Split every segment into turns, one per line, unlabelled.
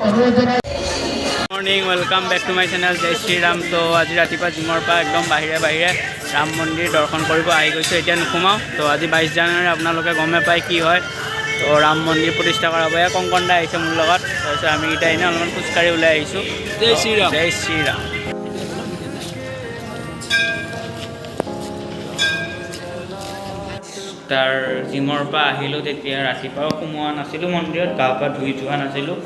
অনুৰোধ জনাই।
Morning, welcome back to my channel, Jay Shriram. তো আজি ৰাতিপুৱা জিমৰ পৰা একদম বাহিৰে বাহিৰে ৰাম মন্দিৰ দৰ্শন কৰিব আহি গৈছোঁ। এতিয়া নোসোমাওঁ। তো আজি 22 জানুৱাৰী, আপোনালোকে গমেই পায় কি হয়। তো ৰাম মন্দিৰ প্ৰতিষ্ঠা কৰা হ'ব। এয়া কংকন দা আহিছে মোৰ লগত। তাৰপিছত আমি এতিয়া এনেই অলপমান খোজকাঢ়ি ওলাই আহিছোঁ।
জয় শ্ৰীৰাম।
জয় শ্ৰীৰাম। তাৰ জিমৰ পৰা আহিলোঁ তেতিয়া ৰাতিপুৱাও সোমোৱা নাছিলোঁ মন্দিৰত, গা পা ধুই যোৱা নাছিলোঁ।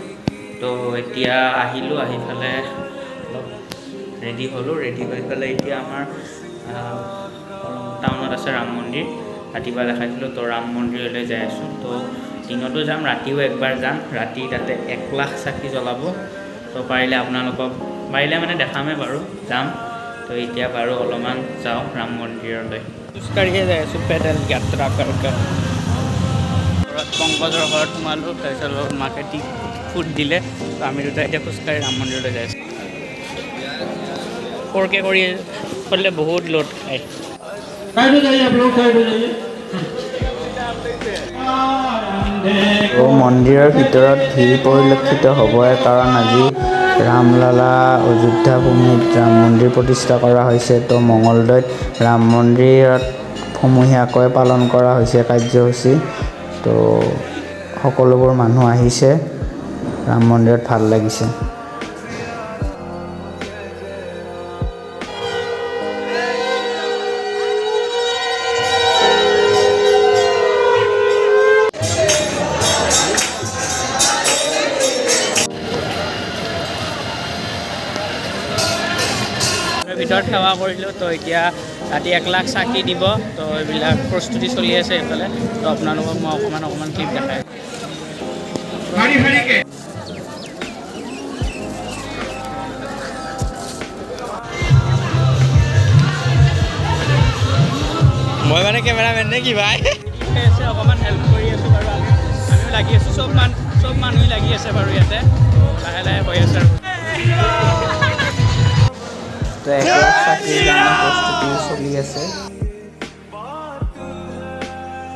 তো এতিয়া আহিলোঁ, আহি পেলাই অলপ ৰেডি হ'লোঁ। ৰেডি হৈ পেলাই এতিয়া আমাৰ টাউনত আছে ৰাম মন্দিৰ, ৰাতিপুৱা দেখাইছিলোঁ। তো ৰাম মন্দিৰলৈ যাই আছোঁ। তো দিনতো যাম, ৰাতিও একবাৰ যাম। ৰাতি তাতে 1 লাখ চাকি জ্বলাব। তো পাৰিলে আপোনালোকক পাৰিলে মানে দেখামেই বাৰু, যাম। তো এতিয়া বাৰু অলপমান যাওঁ ৰাম মন্দিৰলৈ। খোজকাঢ়িয়ে যাই আছোঁ, পেডেল যাত্ৰা কৰ কৰ। ঘৰত পংকজৰ ঘৰত সোমালোঁ। তাৰপিছত অলপ মাকে টি ফুড দিলে। তো আমি দুটা এতিয়া খোজকাঢ়ি ৰাম মন্দিৰলৈ যাই আছোঁ। 4K কৰি কৰিলে বহুত লোড খায়।
साइड हो जाइए, आप लोग साइड हो जाइए।
তো মন্দিৰৰ ভিতৰত ভিৰ পৰিলক্ষিত হ'বই, কাৰণ আজি ৰামলালা অযোধ্যা ভূমিত ৰাম মন্দিৰ প্ৰতিষ্ঠা কৰা হৈছে। তো মঙলদৈত ৰাম মন্দিৰত সমূহীয়াকৈ পালন কৰা হৈছে কাৰ্যসূচী। তো সকলোবোৰ মানুহ আহিছে ৰাম মন্দিৰত, ভাল লাগিছে।
ভিতৰত সেৱা কৰিলোঁ। তো এতিয়া ৰাতি 1 লাখ চাকি দিব। তো এইবিলাক প্ৰস্তুতি চলি আছে এইফালে। তো আপোনালোকক মই অকণমান অকণমান ক্লিপ দেখাই
শাৰী শাৰীকে।
মই মানে কেমেৰামেন নে কি ভাই?
আছে, অকণমান হেল্প কৰি আছোঁ বাৰু। আমিও লাগি আছোঁ, চব মানুহেই লাগি আছে বাৰু ইয়াতে। তো লাহে লাহে হৈ আছে আৰু।
তো 1 লাখ চাকিৰ কাৰণে প্ৰস্তুতি চলি আছে।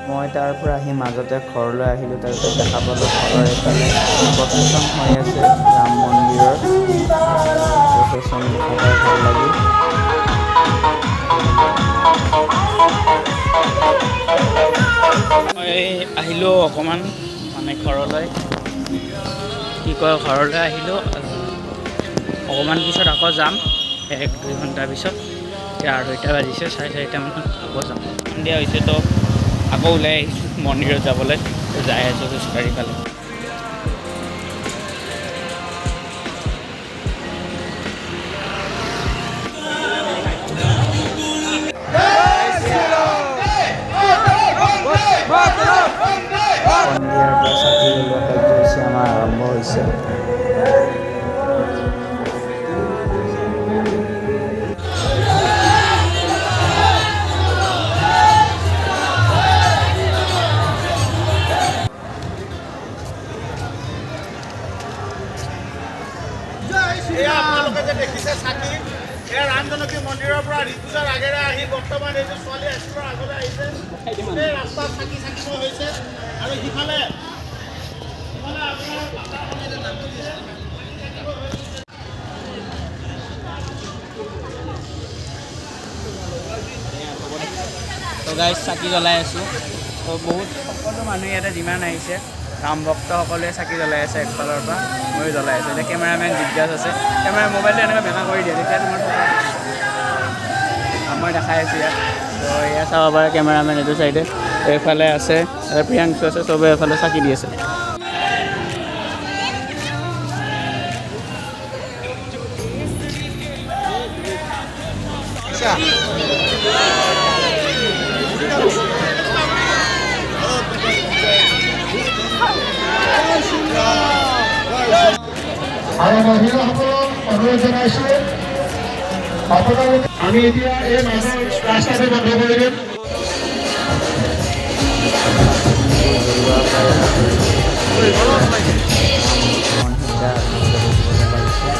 মই তাৰ পৰা আহি মাজতে ঘৰলৈ আহিলোঁ। তাৰপিছত দেখা পালোঁ ঘৰৰ এইফালে প্ৰচেছন হৈ আছে ৰাম মন্দিৰৰ। প্ৰচেছন দেখা পাই ভাল লাগিল।
মই আহিলোঁ অকণমান মানে ঘৰলৈ, কি কয়, ঘৰলৈ আহিলোঁ। অকণমান পিছত আকৌ যাম, 1-2 ঘণ্টাৰ পিছত। এতিয়া 2:30 বাজিছে, 4:30 মানত আকৌ যাম। সন্ধিয়া হৈছে, তো আকৌ ওলাই আহিছোঁ মন্দিৰত যাবলৈ। তো যাই আছোঁ খোজকাঢ়ি ফালে।
সন্ধিয়াৰ পৰা চাকি জ্বলোৱা কাৰ্যসূচী আমাৰ আৰম্ভ হৈছে।
এয়া আপোনালোকে যে দেখিছে চাকি, এয়া ৰামজনকী মন্দিৰৰ পৰা ঋতুজাৰ আগেৰে আহি বৰ্তমান এইটো ছোৱালী হাইস্কুলৰ আগলৈ আহিছে। গোটেই ৰাস্তাত চাকি চাকিময় হৈছে আৰু সিফালে সিফালে আপোনাৰ
তো গাইজ, চাকি জ্বলাই আছোঁ। তো বহুত সকলো মানুহ ইয়াতে যিমান আহিছে, ৰাম ভক্তসকলোৱে চাকি জ্বলাই আছে একফালৰ পৰা। ময়ো জ্বলাই আছোঁ। এতিয়া কেমেৰামেন জিজ্ঞাস আছে। কেমেৰা মোবাইলটো এনেকৈ বেকা কৰি দিয়ে, তেতিয়া তোমাৰ মই দেখাই আছোঁ ইয়াত। তো এয়া চাব পাৰে, কেমেৰামেন এইটো চাইডে, এইফালে আছে, তাতে প্ৰিয়াংশু আছে। চবে এইফালে চাকি দি আছে।
আৰু মহিলাসকলক অনুৰোধ জনাইছোঁ, আপোনালোকে আমি এতিয়া এই মাজৰ ৰাস্তাটো বন্ধ কৰি দিম।
জ্বলোৱাৰ প্ৰায় ৰাম সীতা আপোনালোকে দেখিবলৈ পাইছে।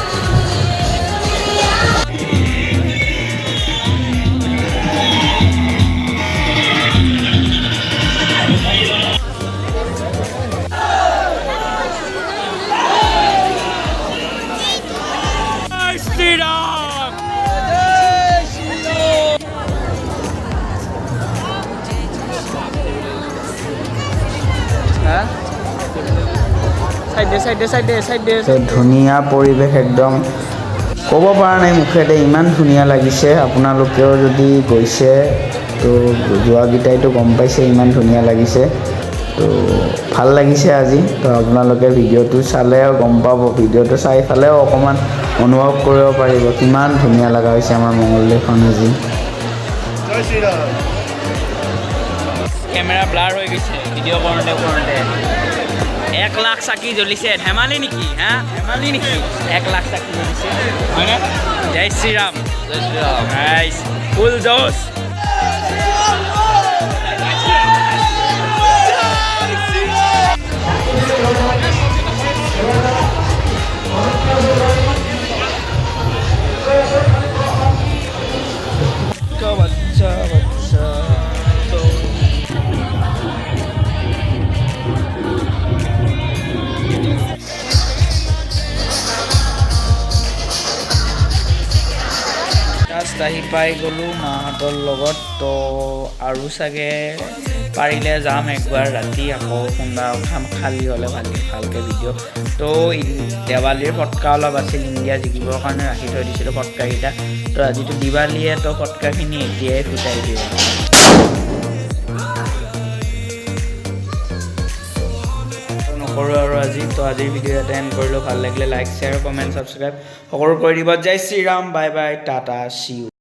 চাইডে চাইডে চাইডে চাইডে।
তো ধুনীয়া পৰিৱেশ, একদম ক'ব পৰা নাই মুখেৰে, ইমান ধুনীয়া লাগিছে। আপোনালোকেও যদি গৈছে, তো যোৱাকেইটাইতো গম পাইছে ইমান ধুনীয়া লাগিছে। তো ভাল লাগিছে আজি। তো আপোনালোকে ভিডিঅ'টো চালেও গম পাব, ভিডিঅ'টো চাই ফালেও অকণমান অনুভৱ কৰিব পাৰিব কিমান ধুনীয়া লগা হৈছে আমাৰ মঙলদৈখন আজি।
কেমেৰা ব্লাৰ হৈ গৈছে ভিডিঅ' কৰোঁতে কৰোঁতে। 1 লাখ চাকি জ্বলিছে, ধেমালি নেকি? হা, ধেমালি নেকি? 1 লাখ চাকি জ্বলিছে, হয়নে? জয় শ্ৰীৰাম।
জয় শ্ৰীৰাম।
ৰাইজ ফুল জোচ। বাচ্চা বাচ্চা তো। জাষ্ট আহি পাই গ'লোঁ মাহঁতৰ লগত। তো আৰু চাগে পাৰিলে যাম একবাৰ ৰাতি আকৌ কোনোবা খাম, খালী হ'লে ভাল ভালকৈ ভিডিঅ'। তো দেৱালীৰ ফটকা অলপ আছিল, ইণ্ডিয়া জিকিবৰ কাৰণে ৰাখি থৈ দিছিলোঁ ফটকাকেইটা। তো আজিতো দিৱালীয়ে, তো ফটকাখিনি এতিয়াই ফুটাই দিওঁ। নকৰোঁ আৰু আজি। তো আজিৰ ভিডিঅ' ইয়াতে এণ্ড কৰিলোঁ। ভাল লাগিলে লাইক, শ্বেয়াৰ, কমেণ্ট, ছাবস্ক্ৰাইব সকলো কৰি দিব। জয় Shriram, bye bye, tata, C U.